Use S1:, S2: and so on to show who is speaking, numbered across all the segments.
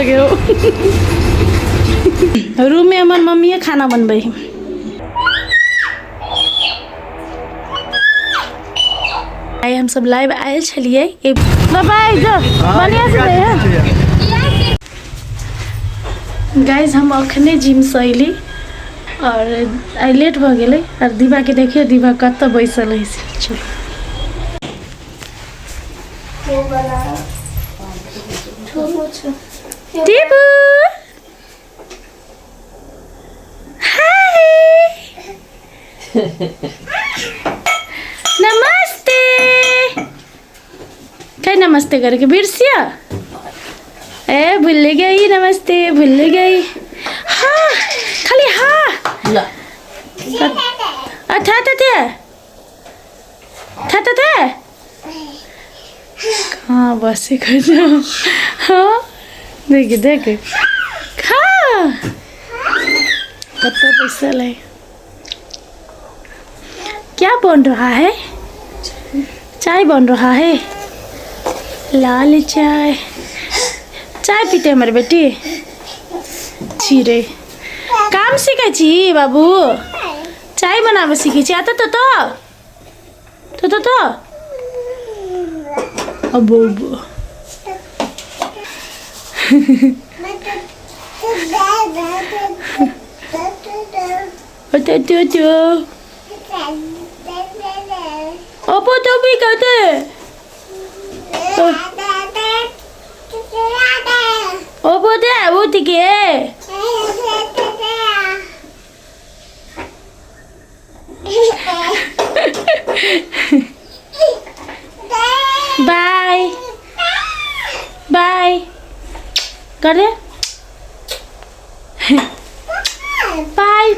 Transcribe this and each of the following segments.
S1: लगे हो? रूम में हमर मम्मीए खाना बनबै है। आइ हम सब लाइव आयल छलियै। बाय जो बढ़िया से रहे। गाइज, हम अखने जिम से अयली और आइ लेट भऽ गेलै। और दीवाके देखियौ, दीवा कतऽ बैसल है से। चलू, दीबू, हाय, नमस्ते। कहीं नमस्ते करके बिरसिया ए भूल गई, नमस्ते भूल गई। हाँ, खाली हाँ।
S2: ल।
S1: था था था था था था। हाँ, बस कर। हाँ, देख देख, खा कत्ता पैसा ले। क्या बन रहा है? चाय बन रहा है, लाल चाय। चाय पीते हमारे बेटी। छी रे, काम सीखै छी बाबू? चाय बनाबे सीखै छी? आता तो तो तो तो तो अब अब त्यो त्यो त्यो अब तो भी कहते अब दे वो दिखे। बाय बाय कर दे, बाय।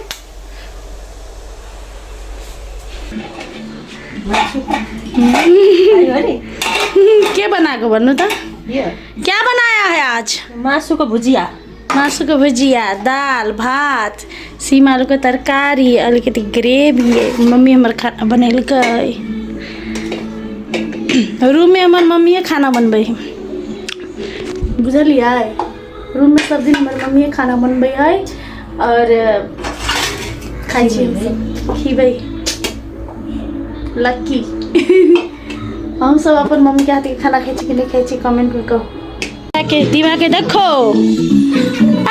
S1: के बनाएको भन्नु त? क्या बनाया है आज?
S2: मासुको भुजिया।
S1: मासुको भुजिया, दाल भात, सीम आलूके तरकारी, अलिकति ग्रेवी। मम्मी हमर खाना बनेलकै। रूममे हमर मम्मीए खाना बनबै है, बुझलियै? रूममे सब दिन हमर मम्मीए खाना बनबै है और खाइ छी हमसब, खिबै। लक्की हम सब अपन मम्मी के हाथ के खाना खाइ छी कि नहि खाइ छी, कमेंट में कहू। के दीवा के देखो।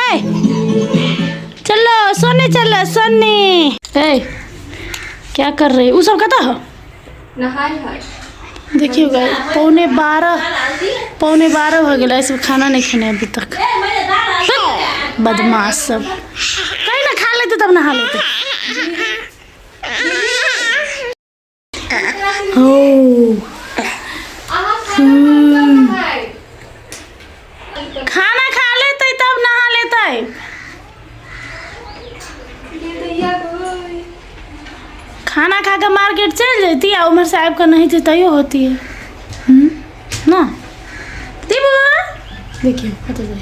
S1: ए चलो सोने, चलो सोने। ए, क्या कर रहे? उ सब कतऽ हो?
S3: नहाय है।
S1: देखियो गाइस, 11:45, 11:45 हो गेलै, सब खाना नहीं खेने अभी तक। बदमाश सब। कहीं ना खा लेते तब नहा लेते। ओ खाना खा लेते तब नहा लेते। खाना खा के मार्केट चल जैती आ उम्हर से आबि कऽ नहेती तैयो होती है। ना दीबू, देखियो कतऽ जाइ।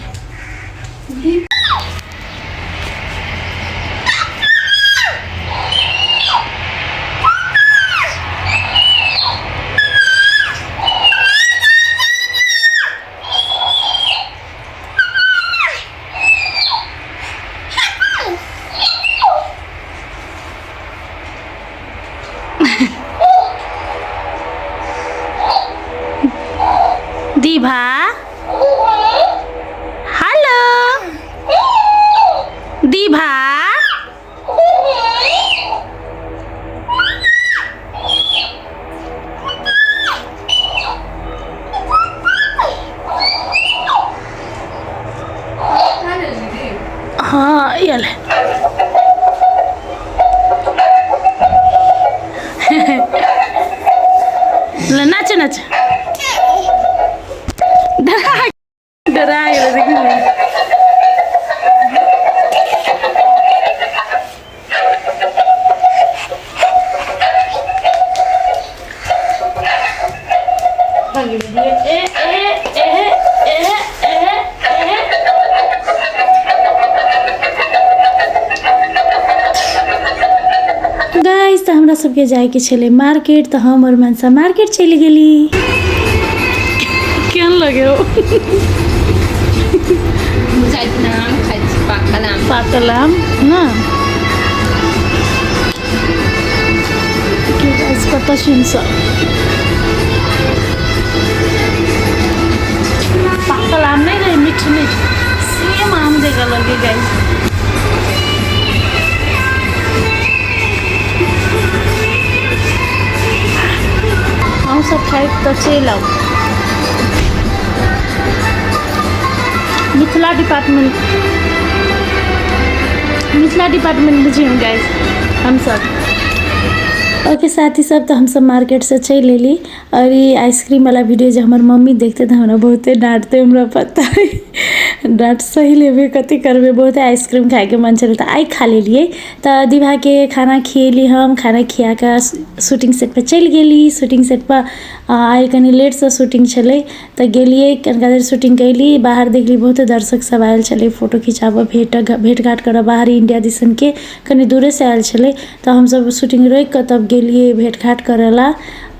S1: दीभा, हेलो दीभा। हाँ, ये ले ले, नाच नाच। डरा डरा गेलै, देखी ने। ए ए ए ए ए ए। गाइस, तऽ हमरा सबके जायके छलै मार्केट, तऽ हम आओर मनसा मार्केट चलि गेली। केहन लगे हो? पाकल आम ना। कतऽ छिन सब पाकल आम नहीं रहे, मीठ मीठ सेम आम जगह लगे गाइस। हम सब खाइ तऽ चलि आउ मिथिला डिपार्टमेंट, मिथिला डिपार्टमेंट बुझियौ गाइस हमसब। ओके साथी सब, तऽ हमसब मार्केटसँ चलि एली। आओर ई आइसक्रीमवला वीडियो जे हमर मम्मी देखतै तऽ हमरा बहुते डाँटतै, हमरा पता अइ। डाँट सही लेबै, कथी करबै, बहुते आइसक्रीम खाइके मन छलै तऽ आइ खा लेलियै। तऽ दीभाके खाना खिएली हम, खाना खिया कऽ शूटिंग सेटपर चलि गेली। शूटिंग सेटपर आइ कनि लेटसँ शूटिंग छलै तऽ गेलियै, कनिका देर शूटिंग कयली। बाहर देखली बहुते दर्शक सब आयल छलै फोटो खिचाबऽ, भेँट घाट करऽ, बाहरी इंडिया दिसनके कनि दूरेसँ आयल छलै। तऽ हमसब शूटिंग रोकि कऽ तब गेलियै भेँट घाट करऽ लए।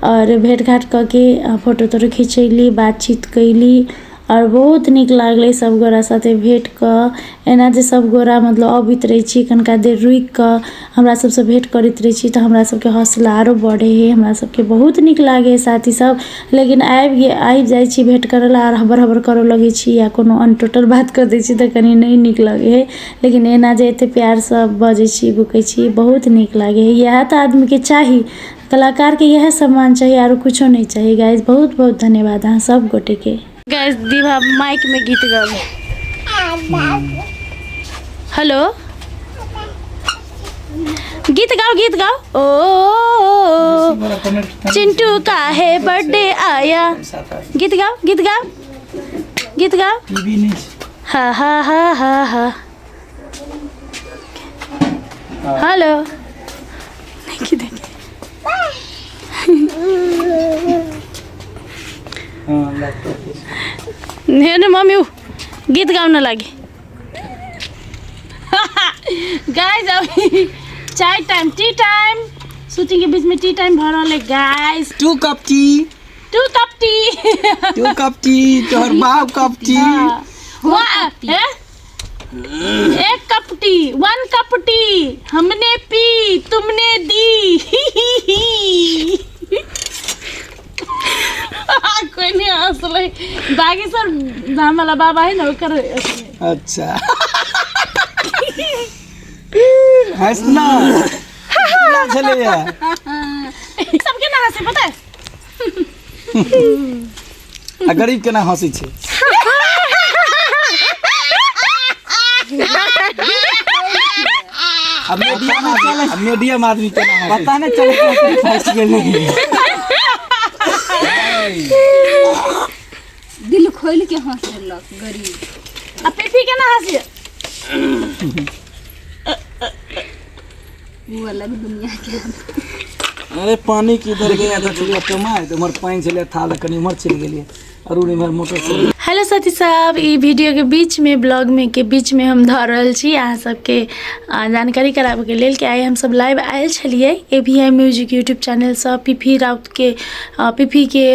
S1: आओर भेँट घाट कऽ के फोटो तोटो खिचैली, बातचीत कयली आओर बहुत नीक लागलै सब गोरा साथे भेँट कऽ। एना जे सब गोरा मतलब अबैत रहै छी, कनिका देर रुकि कऽ हमरा सबसँ भेँट करैत रहै छी तऽ हमरा सबके हौसला आरो बढ़ै हइ, हमरा सबके बहुत नीक लागै हइ साथी सब। लेकिन आबि जाइ छी भेँट करऽ लए आओर हबर हबर करऽ लगै छी या कोनो अनटोटल बात कऽ दै छी तऽ कनि नहि नीक लगै हइ। लेकिन एना जे एते प्यारसँ बजै छी भुकै छी, बहुत नीक लागै हइ। इएह तऽ आदमीके चाही, कलाकारके इएह सम्मान चाही, आरो कुछो नहि चाही गाइज। बहुत बहुत धन्यवाद अहाँ सब गोटेके। गाइज दीभा माइक में गीत गावे। हेलो, गीत गाओ, गीत गाओ। ओ चिंटू का है बर्थडे आया, गीत गाओ, गीत गाओ, गीत गाओ। हा हा हा हा हा। हेलो, देखी देखी। हेर्नु मम्मी, ऊ गीत गाउन लागि। गाइस अभी चाय टाइम, टी टाइम, शूटिंग के बीच में टी टाइम भऽ रहल है guys.
S2: 2 cup tea,
S1: 2 cup tea,
S2: 2 cup tea, तोहर बाप कप टी।
S1: वाह, 1 कप टी, 1 कप टी हमने पी, तुमने दी। कोई नहीं हंसलै, बाकी सब धाम वाला बाबा है ना ओकर।
S2: अच्छा हंसना छलैया
S1: सब केना हंसे पता है?
S2: आ गरीब केना हंसै छै? आ मीडियम आदमी, आ मीडियम आदमी केना हंसै?
S4: पता नहि चलै छै, फँसि गेलै।
S3: दिल खोलि के हंस देलक गरीब।
S1: आ पीपी केना हंसी?
S3: ओ अलग दुनिया के।
S4: अरे पानी किधर
S2: लेकिन
S4: गया?
S2: एतऽ छलियै कमाय तऽ उम्हर पानि छलै थाल, कनि उम्हर चलि गेलियै, अरुण इम्हर मोटर से।
S1: हेलो साथी साहब, ई वीडियो के बीच में, ब्लॉग में के बीच में हम धऽ रहल छी अहाँ सबके जानकारी कराबऽके लेल कि आइ हमसब लाइव आयल छलियै A V I music YouTube चैनलसँ, पीपी राउत के, पीपीके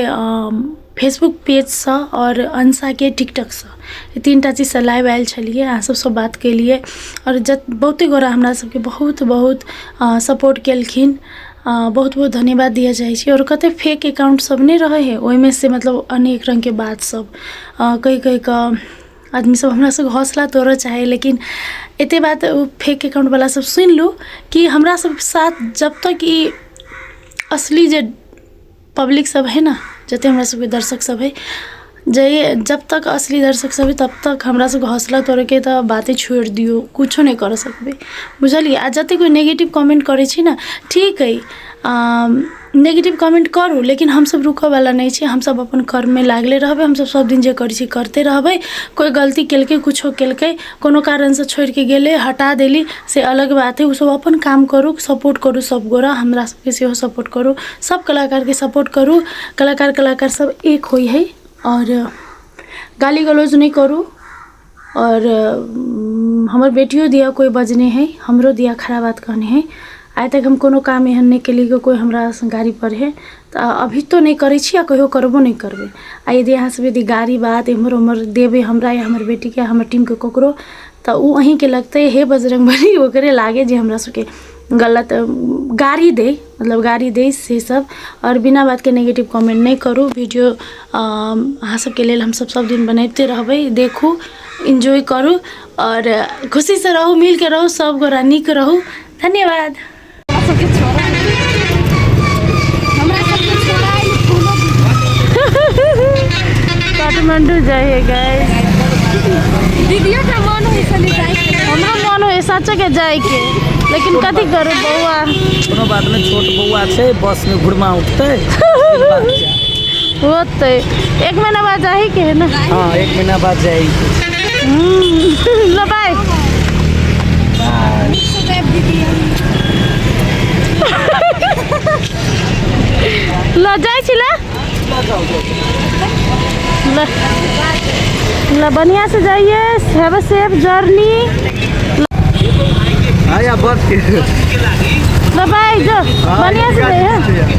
S1: फेसबुक पेजसँ आओर अंशाके टिकटॉकसँ। ई तीनटा चीजसँ लाइव आयल छलियै, अहाँ सबसँ बात केलियै आओर जत बहुते गोरा हमरा सबके बहुत बहुत सपोर्ट केलखिन, बहुत बहुत धन्यवाद दिअ चाहै छी। आओर कते फेक अकाउंट सब नहि रहै हइ, ओहिमे से मतलब अनेक रङ्गके बात सब कहि कहि कऽ आदमी सब हमरा सबके हौसला तोड़ऽ चाहै। लेकिन एते बात ओ फेक अकाउंटवला सब सुनि लू कि हमरा सब साथ जब तक ई असली जे पब्लिक सब हइ ने, जते हमरा सबके दर्शक सब हइ, जे जब तक असली दर्शक सब हइ तब तक हमरा सबके हौसला तोड़ैके तऽ बाते छोड़ि दियौ, कुछो नहि करऽ सकबै, बुझलियै? आ जते कोइ नेगेटिव कमेन्ट करै छी ने, ठीक अइ, नेगेटिव कमेन्ट करू, लेकिन हमसब रुकऽवला नहि छी। हमसब अपन कर्ममे लागले रहबै, हमसब सब दिन जे करै छी करते रहबै। कोइ गलती केलकै, कुछो केलकै, कोनो कारणसँ छोड़िके गेलै, हटा देली, से अलग बात हइ। ओसब अपन काम करू, सपोर्ट करू सब गोरा, हमरा सबके सेहो सपोर्ट करू, सब कलाकारके सपोर्ट करू। कलाकार कलाकार सब एक होइ हइ। आओर गाली गलौज नहि करू। आओर हमर बेटियो दिया कोइ बजने हइ, हमरो दिया खराब बात कहने हइ। आइ तक हम कोनो काम एहन नहि केलियै कि कोइ हमरा गारि पढ़ै तऽ अभी तो नहि करै छी आ कहियो करबो नहि करबै आ यदि अहाँसभ यदि गारि बात एम्हर ओम्हर देबै हमरा या हमर बेटीके हमर टीमके ककरो तऽ ओ अहीँके लगतै हे बजरङ्गबली ओकरे लागै जे हमरा सबके गलत गारि दै मतलब गारि दै से सब आओर बिना बातके नेगेटिव कमेन्ट नहि करू वीडियो अहाँ सबके लेल हमसब सब दिन बनैबते रहबै देखू इन्जॉय करू आओर खुशीसँ रहू मिलके रहू सब गोरा नीक रहू धन्यवाद काठमांडू जाइए गाइस।
S3: दीदियों के मन होइ छलै जाइके।
S1: हमरो मन होइ सच्चे के जाइके, लेकिन कथी करू बौआ।
S2: कोनो बात नहि, छोट बौआ छै, बस में घुरमा उठतै।
S1: होतै, एक महीना बाद जाही के है ना?
S2: हाँ, एक महीना बाद जाही।
S1: लो बाय।
S3: नीकसँ जायब दीदी।
S1: ल जाइ छी। ल ल ल, बढ़िया से जाइए, have a safe journey.
S2: आया बस के।
S1: ल बाय, जो बढ़िया से जाइए।